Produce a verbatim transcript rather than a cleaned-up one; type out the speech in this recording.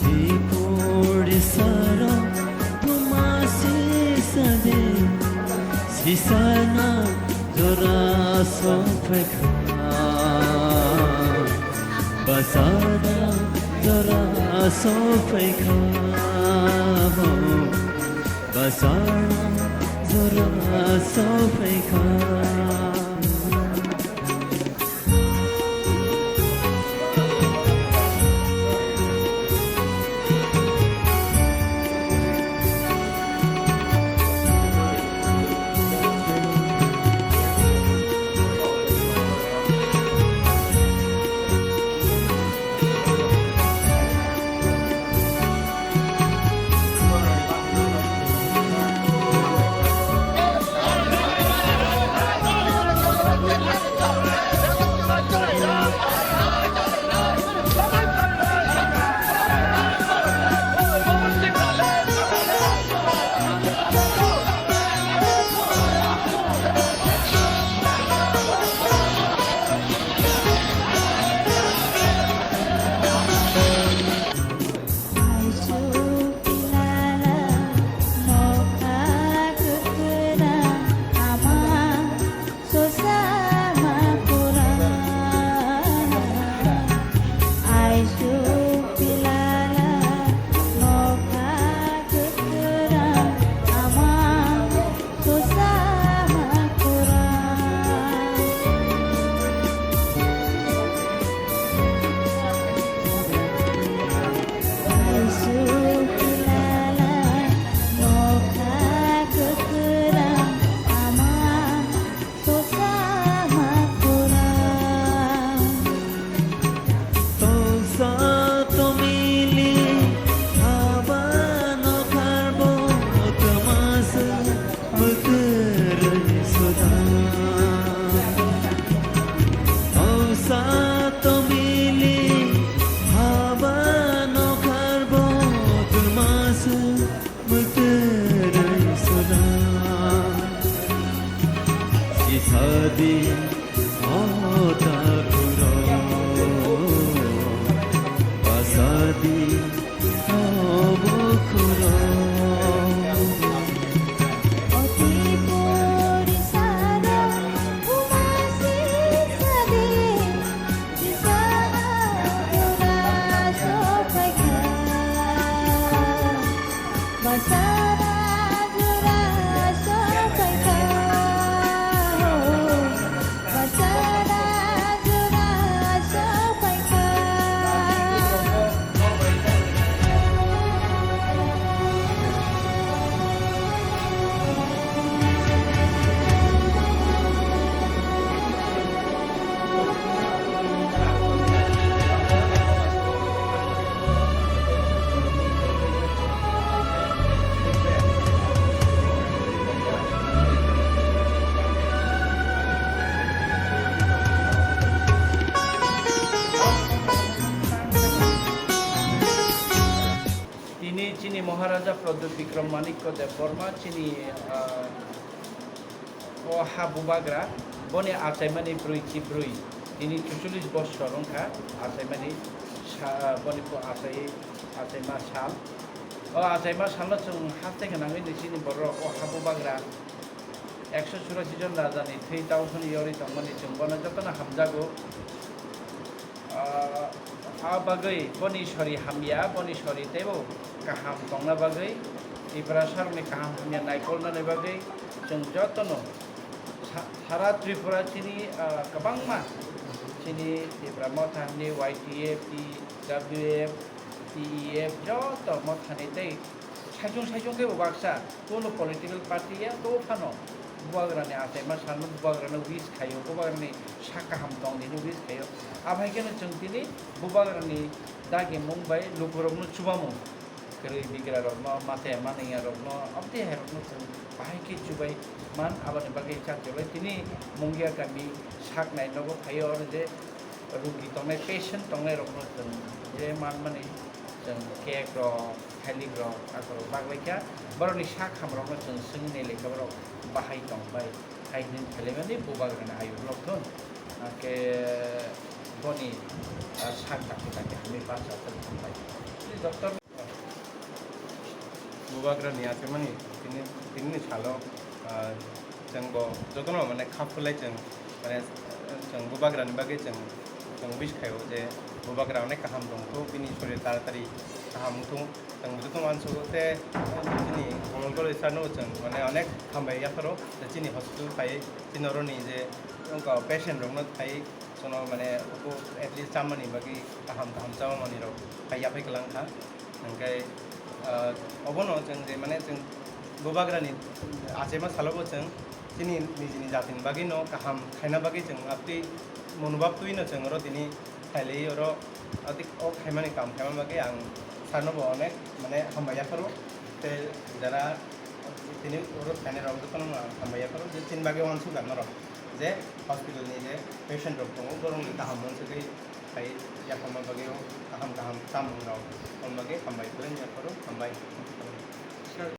Tipuri sara thuma sisa de, sisana jora sophaikha. Basana jora sophaikha. Basana jora sophaikha. Tongsa tomili haba nokharbo twmasa mwtwrwi suda. Tongsa tomili haba nokharbo twmasa mwtwrwi suda. Sisadi o takhurok, pasadi o bukhurok. Basara jura sophaikha, basara jura sophaikha. Tini chini Maharaja Pradyut Bikram Manikya Debbarma chini, ah, o ha bubagra, boni achaimani brwi chi brwi, tini chuchullis bosor wngkha, achaimani sa-, boni po-, achai, achaima sal. O achaima salno chwng haste khe nangwi ni chini borok o ha bubagra ekso churasi jon rajani thwi tauthoni yorwi tongmani chwng bono jotono hamjago. Ah, a bagwi boni sori hamya, boni sori teibo kaham tongna bagwi, Tiprasarokni kaham hamya naikolnani bagwi chwng jotono sa-, sara Tripura chini, ah, kwbangma chini Tipra Motha hwnwi Y T F, T W F, T E F joto mothani tei saichung saichung khe bo baksa, kono political party ya to phano bubagrani achaima salno bubagrano wish khaio, bubagrani sak kaham tong hino wish khaio. Abai kheno chwng tini bubagrani dagi mung bai lukurokno chubamung, kwrwi bigrarokno, mate manwiyarokno, abtwi hairokno chwng bahai khe chubai man, aboni bagwi chakjolai tini Mungia kami sak nai nogo phaio, oro je rugi tongnai, patient tongnairokno chwng je manmani chwng cake rok, thailik rok, akorok baklaikha, borokni sak hamrokno chwng swngwi nailai kha, borok bahai tong bai, hai hwnwi thailaimani bubagrani ayuk rok thun, hwnkhe boni, ah, sak dakti dakti hamwi baksa thwng thangbai. Doctor Bubagrani achimani tini, tinini salo, ah, chwng bo jotono mane kha phulai chwng, mane, chwng Bubagrani bagwi chwng, chwng wish khaio je Bubagra onek kaham tongthok, bini sorir taratari kaham wngthok, chwng jotono uansukgo. Tei chini Kamal Gorai sir no chwng mane onek hambai yapharo, je chini hospital phai, chini oroni je wngkha patient rokno phai, Sono mane uko at least chamani bagwi kaham kaham chamani rok phai yaphai kwlang kha. Hwnkhe, ah, obono chwng je mane chwng Bubagrani achema salobo chwng chini nijini jatini bagwino kaham khaina bagwi chwng abtwi monobhab twiwino chwng oro tini khailai oro abtwi o khaimani kaham khaima bagwi ang sarnobo onek mane hambai yapharo tei jara tini oro khainai rok jotono ang hambai yapharo je chini bagwi uansukha norok. Je hospital ni je patient rok tongo, borok ni kaham uansugwi phai yaphangma bagwi o kaham kaham chamung rok, aboni bagwi hambai belai yapharo, hambai.